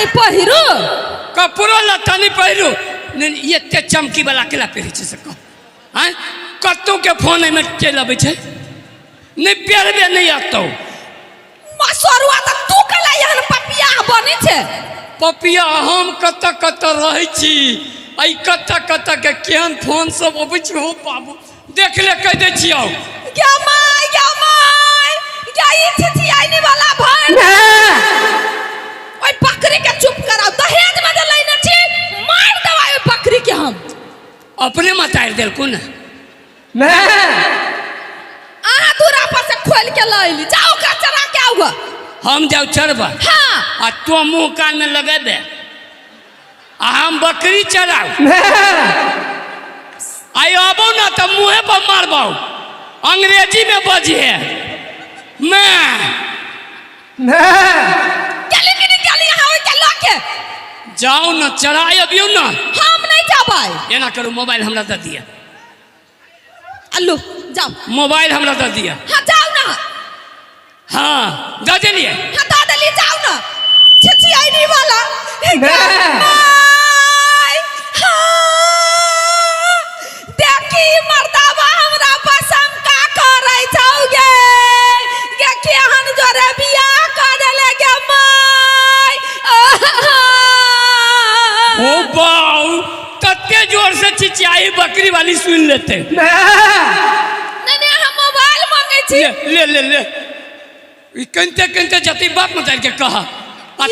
नहि पहिरू। कपड़ो लत्ता नहि पहिरू। नहि, एते चमकी वाला केला पहिरै छै से कह? आँय, कतौ के फोन एहिमे चलि अबै छै? नहि पहिरबे नहि अतौ। मसरुआ, तऽ तू केला एहन पपिया बनै छै? पपिया हम कतऽ कतऽ रहै छी, एहि कतऽ कतऽ के केहन फोन सब अबै छै। हो बाबू, देख ले, कहि दै छियौ। गे my, गे my, गे ई छिछियाइनी वाला भर ओहि बकरी के चुप कराओ। दहेज में जे लेने छी, मारि देबै ओहि बकरी के हम। अपने मतारि देलकू ने। अहाँ दूरा पर से खोल के लऽ अयली, जाओ ओकरा चरा के आउ। हम जाउ चरबा? हाँ। आ तो मुँह कान में लगेबे आ हम बकरी चराउ? आइ आबो ना तऽ मुँहे पर मारबौ। अंग्रेजी में बजिहे मैं। गेली कि नहि गेली अहाँ ओहिके लऽ के? जाउ ने, चराय अबियौ ने। हम नहि जेबै। एना करू, मोबाइल हमरा दऽ दिअ। अल्लू, जाउ। मोबाइल हमरा दऽ दिअ। हाँ, जाउ ना। हाँ, दऽ देलियै। हाँ, दऽ देलियै, जाउ ना। छिछियाइनी वाला my, हाँ, देखी मर्दावा हमरा पर शंका करै छौ। गे गे, केहन जोरे बियाह कऽ देले गे my. ओ बाऊ, तते जोर से चिचियाई, बकरी वाली सुन लेते। नहीं नहीं, हम मोबाइल मांगे छी। ले ले ले ले, ई कनिते कनिते जते बाप मतार के कहा आ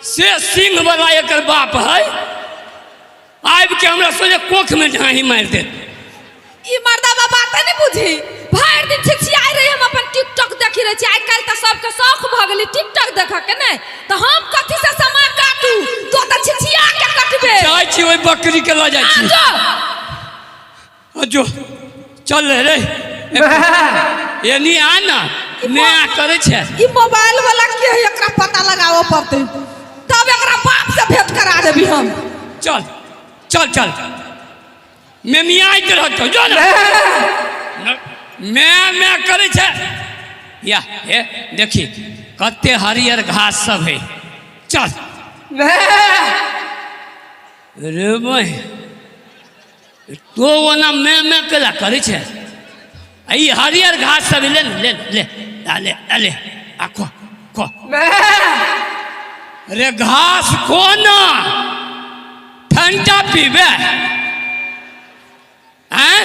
से सिंह वाला एकर बाप है, आबि के हमरा सोझे कोख में झाँही मारि देत। ई मर्दावा बात नहीं बुझी, भरि दिन छिछियाइ रही। हम अपन टिकटॉक देखी रहे छी। आइ काल्हि तऽ सबके शौक भऽ गेलै टिकटॉक देखऽ के। नहि तऽ हम कथी से समय काटू? तो तऽ छिछिया के कटबे। जाइ छी, ओहि बकरी के लऽ जाइ छी। आ जो। आ जो, चल रे, एनी आ ना, नया करै छै। ई मोबाइल वाला के है, एकरा पता लगाबऽ पड़तै, तब एकरा बाप से भेंट करा देबी हम। चल चल चल, मेमियाइत रहतौ, जो ना। मैं मैं करै छै। या हे, देखी कते हरियर घास सब है। चल रे बहिन, तो ओना मैं मैं केला करै छै? आ ई हरियर घास सब ले ने, ले ले आ ले आ ले आ खो खो रे, घास खो ना, ठंडा पीबे। आँय,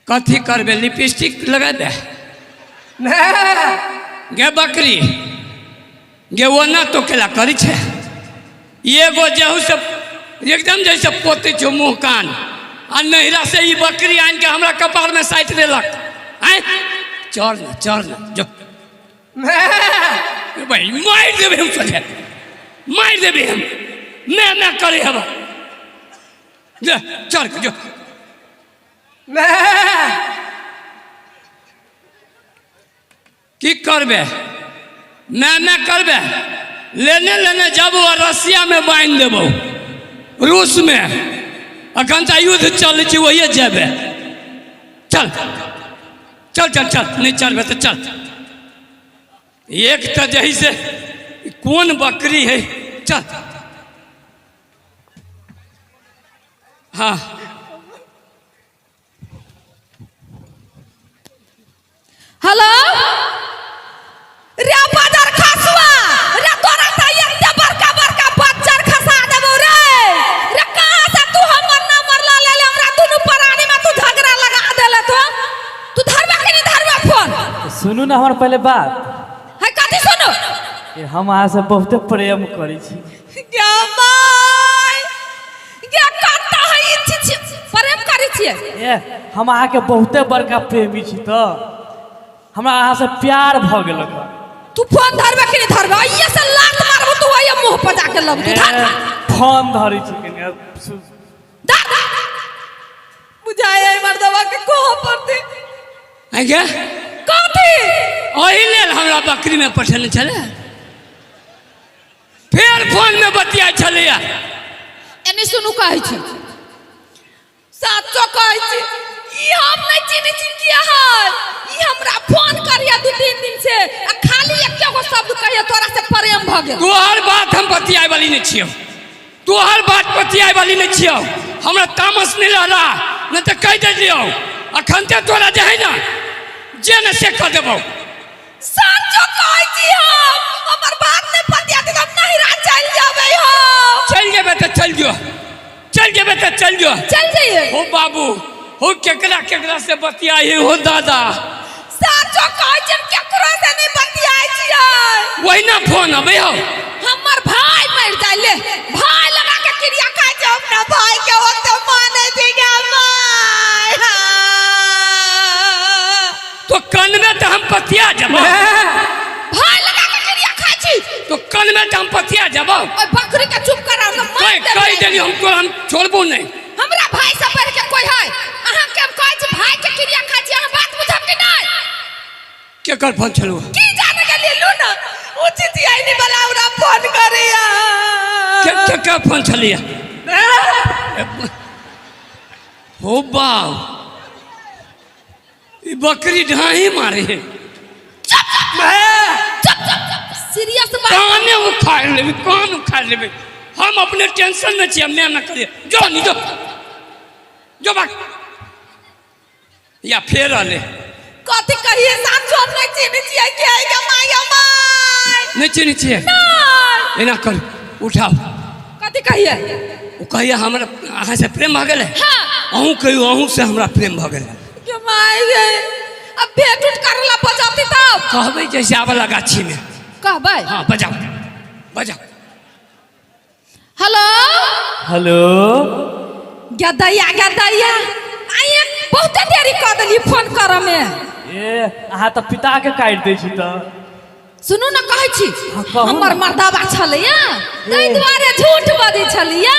कथी करबे? लिपस्टिक लगेबे गे बकरी गे? ओना तो केला करै छै? एगो जेहू से एकदम जैसे पोते छौ मुँह कान, आ नैहरा से ई बकरी आनि के हमरा कपार में साटि देलक। आँय, चढ़ ना, चढ़ ना, जो भाई, मारि देबै हम, सोझे मारि देबै हम। मैं मैं करे हब, जा, चढ़ के जो। की करबे? मैं मैं करबे? लेने लेने जब वो रसिया में बान्हि देबौ, रूस में अखन तऽ युद्ध चलै छै, वही जेबे। चल चल चल चल, नहि चलबे तऽ चल। एक तऽ जही से कोन बकरी है। चल। हाँ। हेलो रे बाजार खसुआ रे, तोरा तऽ एते बड़का बड़का बच्चर खसा देबौ रे। रे, कहाँ से तू हमर नंबर लऽ लेले? हमरा दुनू प्राणी में तू झगड़ा लगा देले। तो तू धरबे कि नहीं धरबे फोन? सुनू ने हमर पहले बात। है, कथी सुनू? कि हम अहाँसँ बहुते प्रेम करै छी। गे my गे, कत्ता है ई छी छी प्रेम करै छियै? ए, हम अहाँके बहुते बड़का प्रेमी छी, तऽ हमरा अहाँसँ प्यार भऽ गेलक हँ। तू फोन धरबे कि नहीं धरबे? आइए से लात मारबो, तू आइए मुंह पर जाके लग। तू धर। ए, फोन धरै छी कनि धर। बुझाय है मर्दवा के कह पड़ते। आगे। कथी? ओहि लेल हमरा बकरी में पठेने छलै, फेर फोन में बतियाइ छलैया। एने सुनू, कहै छी, साचो कहै छी, ई हम नहि चिन्है छी के है। ई हमरा फोन करिया 2-3 दिन से आ खाली एके गो प्रेम भऽ गेल। तोहर बात हम बतियाए वाली नहीं छियौ, तोहर बात बतियाए वाली नहीं छियौ। हमरा तामस नहीं लहरा, नहीं तो कह दे दियौ अखन ते तोरा जे है ना जे ने से कह देबौ। साचो कहै छी हम, हमर बात नहीं पतियाते तऽ हम नहिरा चलि जेबै हम। चलि जेबै तऽ चलि जो, चलि जेबै तऽ चलि जो। चलि जइयै। हो बाबू हो, केकरा केकरा से बतियाई हो दादा? साचो कहै छी हम केकरो से नहीं बतियाई छियै। वही ना फोन अबै हो। हमर भाई मर जाय ले, भाई लगा के क्रिया खाइ छै, अपना भाई के ओते मानै छै गे माय। तो कनबे तऽ हम पतिया जबो। भाई लगा के क्रिया खाइ छी। तो कनबे तऽ हम पतिया जबो। ओय बकरी के चुप कराउ ना, मार कह देबै। कह देली हम तोरा, हम छोड़बो नहीं। हमरा भाई से बढ़ के कोई है? अहाँ के हम कहै छी भाई के क्रिया खाइ छी, अहाँ बात बुझब कि नहीं? केकर फोन छलू? की जाने के लिए लू ना, उचित आई नहीं वाला हमरा फोन करिया। के केकर फोन छलिया? हो बाप, ई बकरी ढाही मारे है। चुप चुप चुप, सीरियस बात। काने उखाड़ लेबे, कान उखाड़ लेबे। हम अपने टेंशन में छियै, मैं ना करिए। जो नहीं जो, जो बाक या फेर अले। कथी कहिए साचो हम नहीं चिन्है छियै के है गे my गे my. नहीं चिन्है छियै? नहीं। एना कर उठाओ। कथी कहिए? ओ कहिए हमरा अहाँ से प्रेम भऽ गेलै। हाँ। अहूँ कहियौ अहूँ से हमरा प्रेम भऽ गेलै। गे my गे, अब भेंट उठ करला बजाती तब कहबै जैसे आबला गाछी में कहबै। हाँ बजाओ बजाओ। Hello hello. गदैया गदैया, आइए बहुत देरी कऽ देली फोन करऽ में। ए अहाँ तऽ पिता के काटि दै छी तऽ। सुनू ने कहै छी, हाँ, कहू हमर ने। मर्दाबा छलैया ताहि दुआरे झूठ बजै छलिया।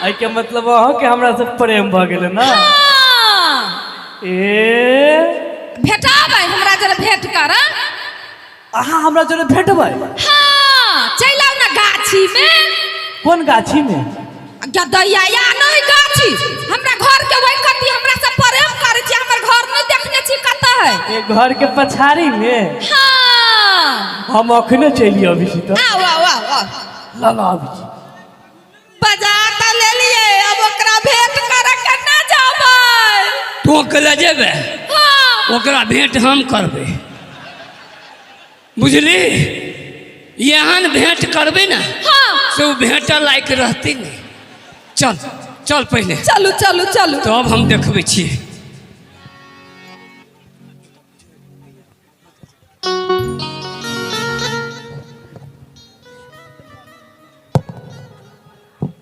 एहिके मतलब अहूँके हमरा से प्रेम भऽ गेलै ने? हाँ। ए भेटाबै हमरा जरे भेंट कर। अहाँ हमरा जरे भेटबै? हाँ चलि आउ ने गाछी में। कोन गाछी में? गदैया या नहीं गाछी, हमरा घर के वही कति हमरा से प्रेम करै छी, हमर घर नहीं देखने छी कतऽ है? ए घर के पछाड़ी में? हाँ। हम अखने चलि अबै छी तऽ। आओ आओ आओ आओ। ल ल अबै छी। बजा तऽ लेलियै, अब ओकरा भेंट करऽ के ना जाबै। तू अकेले जेबै? हाँ। ओकरा भेंट हम करबै, बुझली? एहन भेंट करबै ने हाँ। से ओ भेंट लायक रहती नहीं। चल चल पहले। चलू चलू चलू। तब हम देखबै छियै।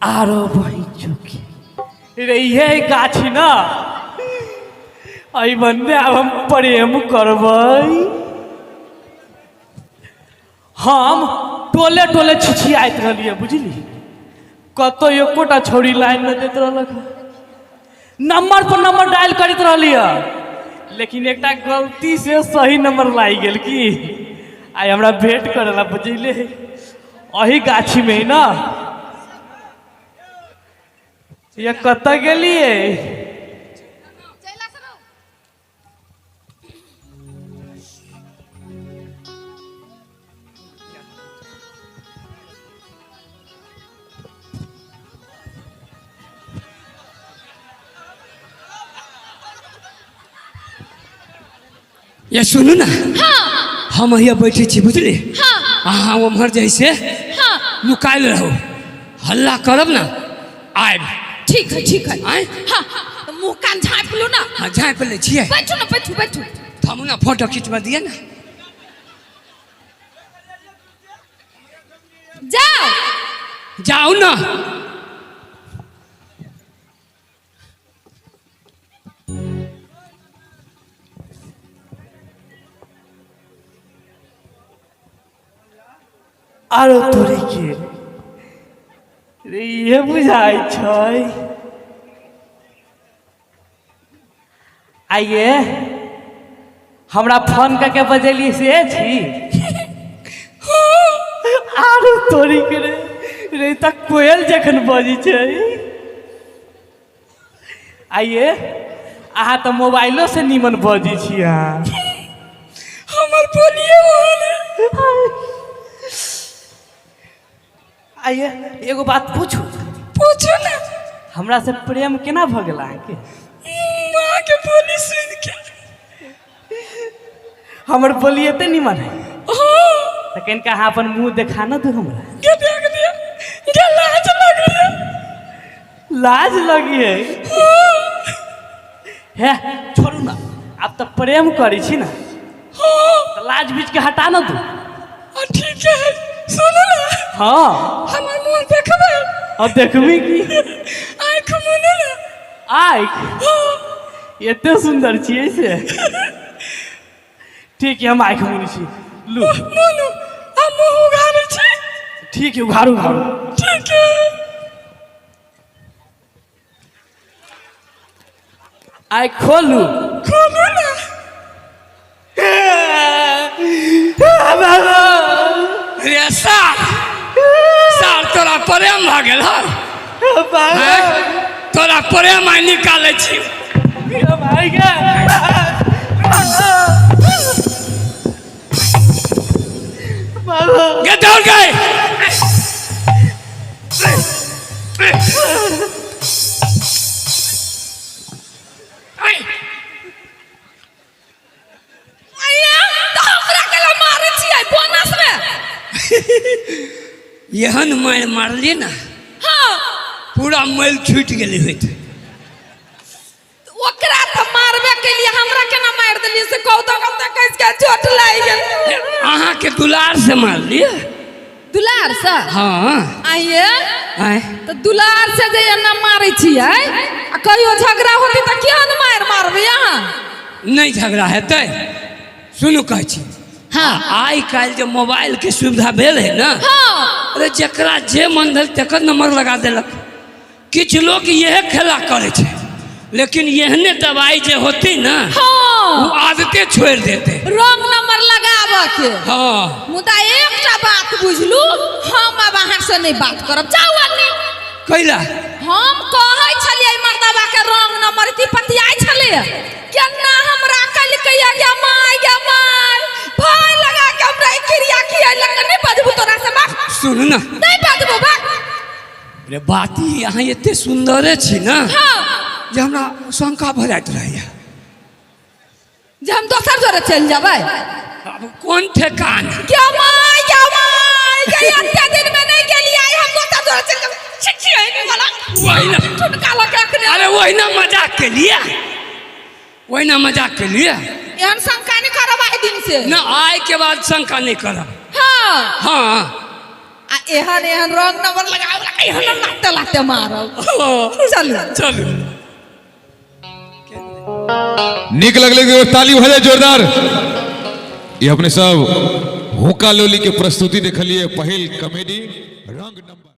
आरो बही चुकी रे इहे गाछी ना, एहि बन्दे आब हम प्रेम करबै। हम टोले टोले छिछियाइत रहलियै बुझली, कतौ एकोटा छौड़ी लाइन नहि दैत रहलक। नंबर पर नंबर डायल करैत रहलियै, लेकिन एकटा गलती से सही नंबर लागि गेल की आइ हमरा भेंट करे ला बजैले अही गाछी में ना। ये कतऽ गेलियै? ये सुनू ना। हाँ। हम यहाँ बैठे छी बुझली। हाँ। अहाँ उम्हर जैसे हाँ। नुकायल रहू, हल्ला करब ना आयब। ठीक है ठीक है। आँय? हाँ, तो मुंह कान झाँप लू ना। हाँ झाँप ले छियै। बैठू ना, बैठू बैठू। थमू ना, फोटो खिंचवा दिए ना। जाओ जाओ ना। आरो तोरी के रे इहे बुझाइ छै। आइए हमरा फोन करके बजेली से छी। आरो तोरी के रे रे त कोयल जखन बजै छै। आइए अहाँ तऽ मोबाइलो से नीमन बजै छी अहाँ। हमर बोलिए ओहन। आइए एगो बात पूछू? पूछू ने। हमरा से प्रेम केना भऽ गेल अहाँके? माँ के बोली सुन के। हमर बोली एते निमन है? हाँ। तऽ कनिका अहाँ अपन मुँह देखा न दू हमरा। गे देख दिया, गे लाज लगैया। लाज लगी है? हे छोड़ू ना, आब तऽ प्रेम करै छी ना। हाँ। तऽ लाज बीच के हटा न दू। आ ठीक है, सुनू ना। हाँ। हमर मुँह देखबै? अब देखबी की। आँखि मुनू ना। आँखि? हाँ। एते सुन्दर छियै से? ठीक है, हम आँखि मुनै छी, लू। मुनू, आ मुँह उघारै छी। ठीक है, उघारू उघारू। ठीक है। आँखि खोलू। खोलू ना। रे सार, सार तोरा प्रेम भऽ गेल हौ? आँय? तोरा प्रेम आइ निकालै छी। गे दौड़ गए। तऽ हमरा केला मारै छियै बोनस में? एहन मारि मारलियै ने, हाँ, पूरा मैल छूटि गेलै होइत। ओकरा तऽ मारबे केलिए, हमरा केना मारि देलियै से कहू तऽ? हम तऽ कसि के चोट लागि गेल। अहाँके दुलार से मारलियै। दुलार से? हाँ। आइए। आँय? तऽ दुलार से जे एना मारै छियै आ कहियो झगड़ा होतै तऽ केहन मारि मारबै अहाँ? नहि झगड़ा हेतै, सुनू कहै छी। हाँ। आइ काल्हि जे मोबाइलके सुविधा भेल है ने, हाँ, अरे जकरा जे मन भेल तकर नंबर लगा देलक। किछु लोक इएह खेला करै छै, लेकिन एहने दवाई जे होतै ने, हाँ, ओ आदते छोड़ि देतै रंग नंबर लगाबऽ के। हाँ। मुदा एकटा बात बुझलू, हम आब अहाँ से नहि बात करब, जाउ अन्नी। कैला? हम कहै छलियै मर्दबा के रंग नंबर की पतियाइ छलै, केना हमरा कहलकै गे माय, गे माय, भाय लगा के हमरा ई क्रिया खियैलक। नहि बजबू तोरा से, बाप। सुनू ने। नहि बजबू, बाप। अरे बात ई, अहाँ एते सुन्दरे छी ने, हाँ, जे हमरा शंका भऽ जाइत रहैया जे हम दोसर जोरे चलि जेबै। आब कोन ठेकान। गे माय, गे माय, गे एते दिन में नहि गेलियै, हम दोसर जोरे चलि जेबै। छी छी एने वाला। वही ना। ठुनका लऽ के अखने। अरे ओहिना मजाक के लिए, ओहिना मजाक के लिए। एहन शंका नहि करब आइ दिन से। ना, आइ के बाद शंका नहि करब। हाँ। हाँ। आ एहन एहन रंग नंबर लगाब, एहन लाते लाते मारब। चलू। चलू। नीक लगलै कि ताली भऽ जाय जोरदार। ये अपने सब हुक्का लोली के प्रस्तुति देखलिए, पहिल कॉमेडी रंग नंबर।